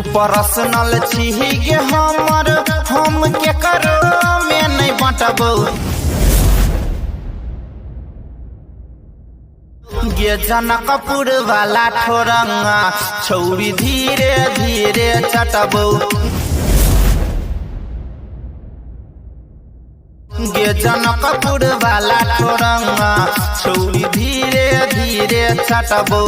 तू पर्सनल छी गे हमर, हम के करो में नहीं बटबौ। गे जनकपुर वाला ठोरंगा छौरी धीरे धीरे चटबौ। गे जनकपुर वाला ठोरंगा छौरी धीरे धीरे चटबौ।